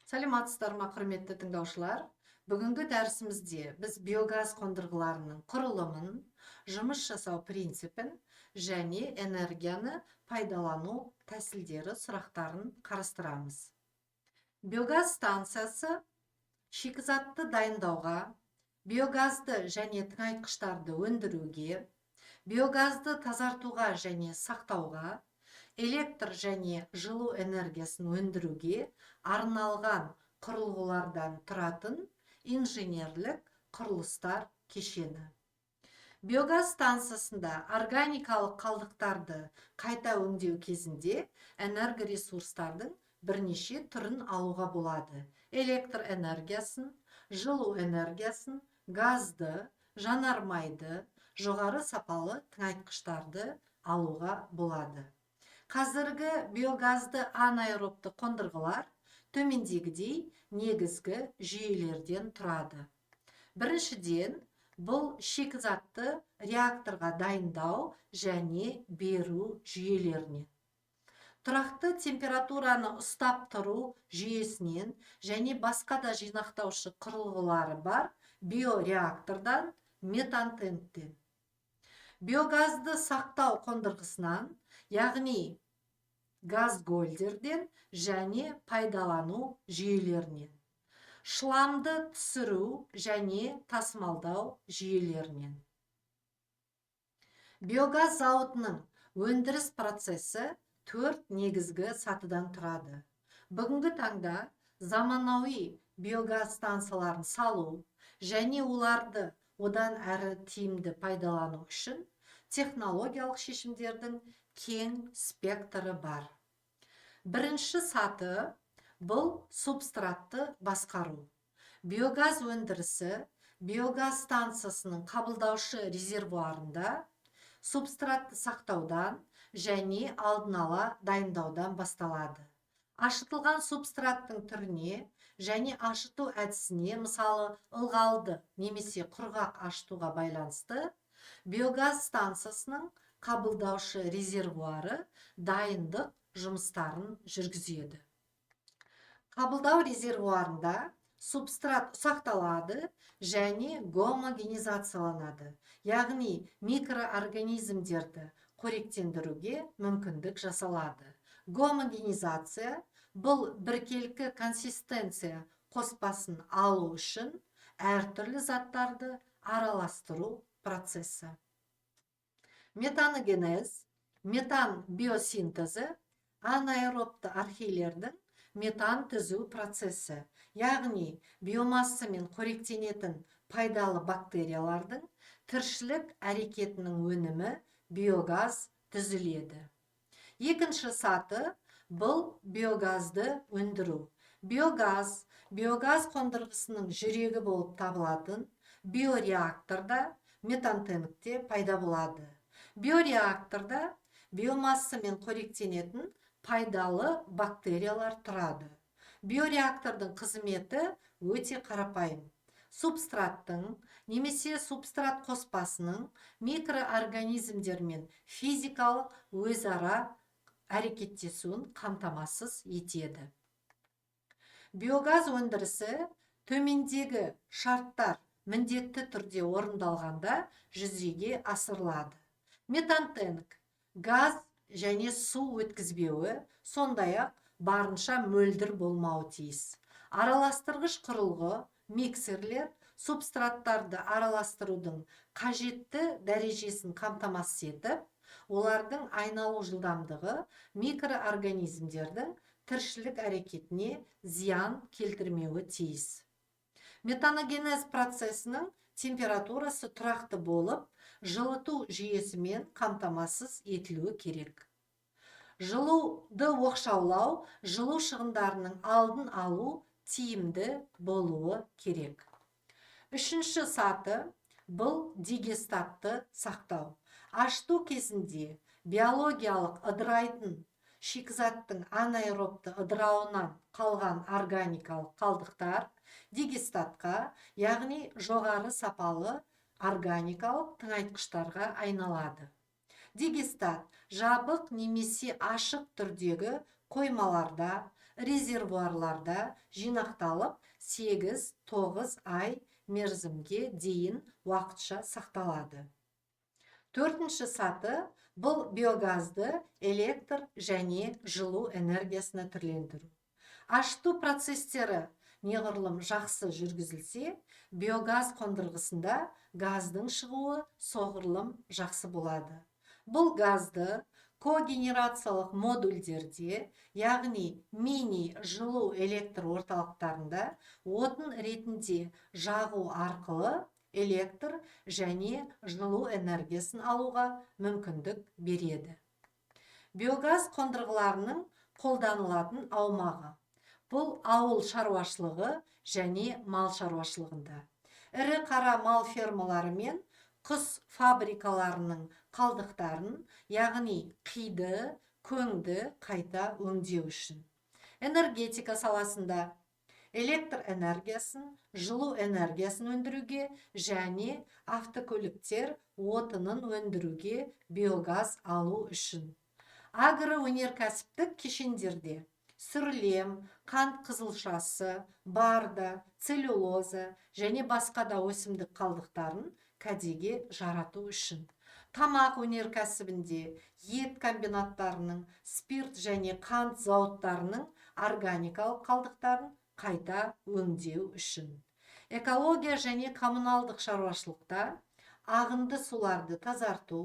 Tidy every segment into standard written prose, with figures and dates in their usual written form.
Саламатсыздар ма, құрметті тыңдаушылар! Бүгінгі дәрісімізде біз биогаз қондырғыларының құрылымын, жұмыс жасау принципін және энергияны пайдалану тәсілдері сұрақтарын қарастырамыз. Биогаз станциясы шикізатты дайындауға, биогазды және тыңайтқыштарды өндіруге, биогазды тазартуға және сақтауға, электр және жылу энергиясын өндіруге арналған құрылғылардан тұратын инженерлік құрылыстар кешені. Биогаз станциясында органикалық қалдықтарды қайта өңдеу кезінде энергоресурстардың бірнеше түрін алуға болады: электр энергиясын, жылу энергиясын, газды, жанармайды, жоғары сапалы тыңайтқыштарды алуға болады. Қазіргі биогазды анаэробты қондырғылар төмендегідей негізгі жүйелерден тұрады. Біріншіден, бұл шикізатты реакторға дайындау және беру жүйелерінен, тұрақты температураны ұстап тұру жүйесінен және басқа да жинақтаушы құрылғылары бар биореактордан, метантенктен, биогазды сақтау қондырғысынан, яғни газгольдерден және пайдалану жүйелерінен, шламды түсіру және тасымалдау жүйелерінен. Биогаз зауытының өндіріс процесі төрт негізгі сатыдан тұрады. Бүгінгі таңда заманауи биогаз станцияларын салу және оларды одан әрі тиімді пайдалану үшін технологиялық шешімдердің кең спектрі бар. Бірінші саты – бұл субстратты басқару. Биогаз өндірісі биогаз станциясының қабылдаушы резервуарында субстратты сақтаудан және алдын ала дайындаудан басталады. Ашытылған субстраттың түріне және ашыту әдісіне, мысалы, ылғалды немесе құрғақ ашытуға байланысты биогаз станциясының қабылдаушы резервуары дайындық жұмыстарын жүргізеді. Қабылдау резервуарында субстрат ұсақталады және гомогенизацияланады, яғни микроорганизмдерді қоректендіруге мүмкіндік жасалады. Гомогенизация – бұл біркелкі консистенция қоспасын алу үшін әртүрлі заттарды араластыру процесі. Метаногенез – метан биосинтезі, анаэробты архейлердің метан түзу процесі, яғни биомассамен қоректенетін пайдалы бактериялардың тіршілік әрекетінің өнімі биогаз түзіледі. Екінші саты – бұл биогазды өндіру. Биогаз биогаз қондырғысының жүрегі болып табылатын биореакторда, метантенкте пайда болады. Биореакторда биомассамен қоректенетін пайдалы бактериялар тұрады. Биореактордың қызметі өте қарапайым: субстраттың немесе субстрат қоспасының микроорганизмдермен физикалық өзара әрекеттесуін қамтамасыз етеді. Биогаз өндірісі төмендегі шарттар міндетті түрде орындалғанда жүзеге асырылады: метантенк газ және су өткізбеуі, сондай-ақ барынша мөлдір болмауы тиіс. Араластырғыш құрылғы, миксерлер субстраттарды араластырудың қажетті дәрежесін қамтамасыз етіп, олардың айналу жылдамдығы микроорганизмдердің тіршілік әрекетіне зиян келтірмеуі тиіс. Метаногенез процесінің температурасы тұрақты болып, жылыту жүйесімен қамтамасыз етілуі керек. Жылуды оқшаулау, жылу шығындарының алдын алу тиімді болуы керек. Үшінші саты – бұл дигестатты сақтау. Ашыту кезінде биологиялық ыдырайтын шикізаттың анаэробты ыдырауынан қалған органикалық қалдықтар дигестатқа, яғни жоғары сапалы органикалық тыңайтқыштарға айналады. Дигестат жабық немесе ашық түрдегі қоймаларда Резервуарларда жинақталып, 8-9 ай мерзімге дейін уақытша сақталады. Төртінші саты – бұл биогазды электр және жылу энергиясына түрлендіру. Ашыту процестері неғұрлым жақсы жүргізілсе, биогаз қондырғысында газдың шығуы соғұрлым жақсы болады. Бұл газды когенерациялық модульдерде, яғни мини жылу электр орталықтарында отын ретінде жағу арқылы электр және жылу энергиясын алуға мүмкіндік береді. Биогаз қондырғыларының қолданылатын аумағы – бұл ауыл шаруашылығы және мал шаруашылығында, ірі қара мал фермалары мен құс фабрикаларының қалдықтарын, яғни қиды, көңді қайта өңдеу үшін, энергетика саласында электр энергиясын, жылу энергиясын өндіруге және автокөліктер отынын өндіруге биогаз алу үшін, агроөнеркәсіптік кешендерде сүрлем, қант қызылшасы, барда, целлюлоза және басқа да өсімдік қалдықтарын кәдеге жарату үшін, тамақ өнеркәсібінде ет комбинаттарының, спирт және қант зауыттарының органикалық қалдықтарын қайта өңдеу үшін, экология және коммуналдық шаруашылықта ағынды суларды тазарту,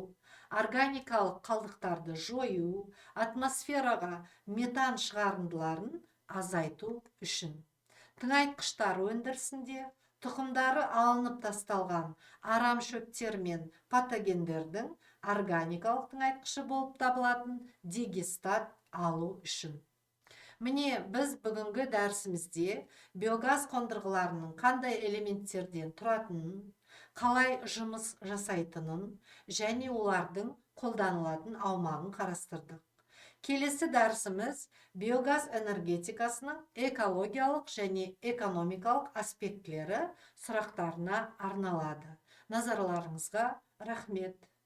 органикалық қалдықтарды жою, атмосфераға метан шығарындыларын азайту үшін, тыңайтқыштар өндірісінде тұқымдары алынып тасталған арам шөптер мен патогендердің органикалық тыңайтқышы болып табылатын дигестат алу үшін. Міне, біз бүгінгі дәрісімізде биогаз қондырғыларының қандай элементтерден тұратынын, қалай жұмыс жасайтынын және олардың қолданылатын аумағын қарастырдық. Келесі дәрісіміз биогаз энергетикасының экологиялық және экономикалық аспектілері сұрақтарына арналады. Назарларыңызға рахмет.